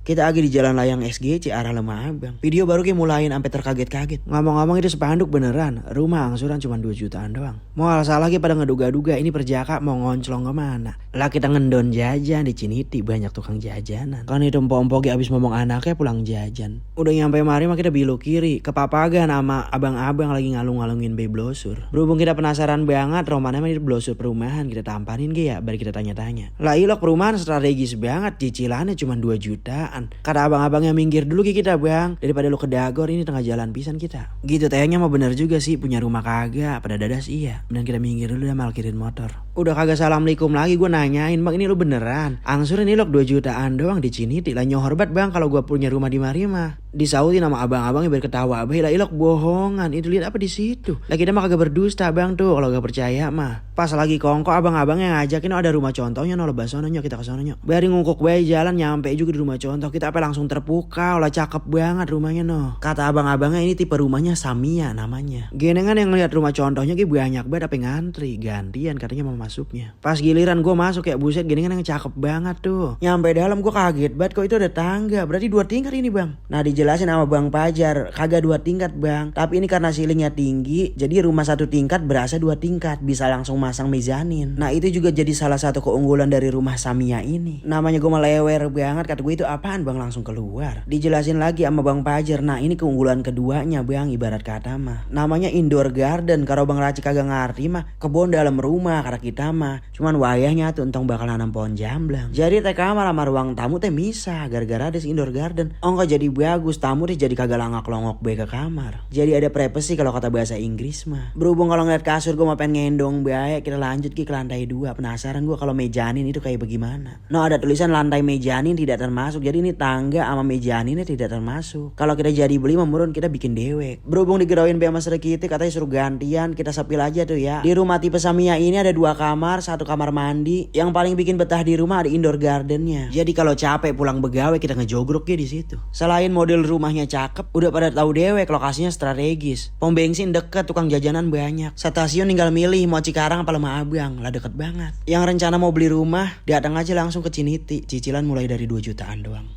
Kita lagi di Jalan Layang SGC arah Lemah Abang. Video baru kayak mulain sampai terkaget-kaget. Ngomong-ngomong itu spanduk beneran. Rumah angsuran cuma 2 jutaan doang. Mau alasan lagi pada ngeduga-duga ini perjaka mau ngonclong kemana. Lah kita ngendon jajan di Ciniti, banyak tukang jajanan. Kan itu empok-empok abis ngomong anaknya pulang jajan. Udah nyampe mari mah kita belok kiri ke Papagan sama abang-abang lagi ngalung-ngalungin bayi blosur. Berhubung kita penasaran banget romannya mah di blosur perumahan, kita tampanin ya, baru kita tanya-tanya. Lah ilok perumahan strategis banget, cicilannya cuma 2 jutaan. Kata abang-abangnya minggir dulu kita bang, daripada lu ke Dagor ini tengah jalan pisan kita. Gitu tayangnya mah bener juga sih, punya rumah kagak, pada dadas iya. Dan kita minggir dulu dan malkirin motor. Udah kagak assalamualaikum lagi gue nanyain, bang ini lu beneran angsuran ini lok 2 jutaan doang di Ciniti. Lah nyohorbat bang kalau gue punya rumah di Marima. Disautin sama abang-abangnya biar ketawa. Lah ilok bohongan, itu lihat apa di situ. Lah kita mah kagak berdusta bang tuh kalau gak percaya mah. Pas lagi kongko abang-abangnya ngajakin ada rumah contohnya no lebar sononya kita ke sononya. Bari ngungkuk bayi jalan nyampe juga di rumah contoh. Kita apa langsung terpukau lah, cakep banget rumahnya no. Kata abang-abangnya ini tipe rumahnya Samia namanya. Genengan yang ngeliat rumah contohnya kayak banyak banget apa ngantri gantian katanya mau masuknya. Pas giliran gue masuk kayak buset, genengan yang cakep banget tuh. Nyampe dalam gue kaget banget kok itu ada tangga. Berarti 2 tingkat ini bang. Nah dijelasin sama Bang Pajar kagak 2 tingkat bang. Tapi ini karena ceilingnya tinggi, jadi rumah 1 tingkat berasa 2 tingkat, bisa langsung masang mezanin. Nah itu juga jadi salah satu keunggulan dari rumah Samia ini. Namanya gue melewer banget, kata gue itu apaan bang, langsung keluar. Dijelasin lagi sama Bang Pajar, nah ini keunggulan keduanya bang, ibarat kata mah namanya indoor garden. Kalau Bang Raci kagak ngerti mah kebun dalam rumah kata kita mah. Cuman wayahnya tuh untung bakal nanam pohon jamblang. Jadi teh kamar sama ruang tamu teh misah gara-gara ada indoor garden. Ongko jadi bagus, tamu teh jadi kagak langak-longok bae ke kamar. Jadi ada privacy kalau kata bahasa Inggris mah. Berhubung kalau ngeliat kasur gue mau pengen ngendong bae, kita lanjut ke lantai 2. Penasaran gue kalau mejanin itu kayak bagaimana. No ada tulisan lantai mejanin tidak termasuk. Jadi ini tangga sama mejaninnya tidak termasuk. Kalau kita jadi beli memurun kita bikin dewek. Berhubung digeroin sama Sri Kitty katanya suruh gantian, kita sepil aja tuh ya. Di rumah tipe Samia ini ada 2 kamar, 1 kamar mandi. Yang paling bikin betah di rumah ada indoor gardennya. Jadi kalau capek pulang begawe kita ngejogrok ya di situ. Selain model rumahnya cakep, udah pada tahu dewek lokasinya strategis. Pom bensin deket, tukang jajanan banyak. Stasiun tinggal milih mau Cikarang apa Lemah Abang, lah deket banget. Yang rencana mau beli rumah, datang aja langsung ke Ciniti. Cicilan mulai dari 2 jutaan doang.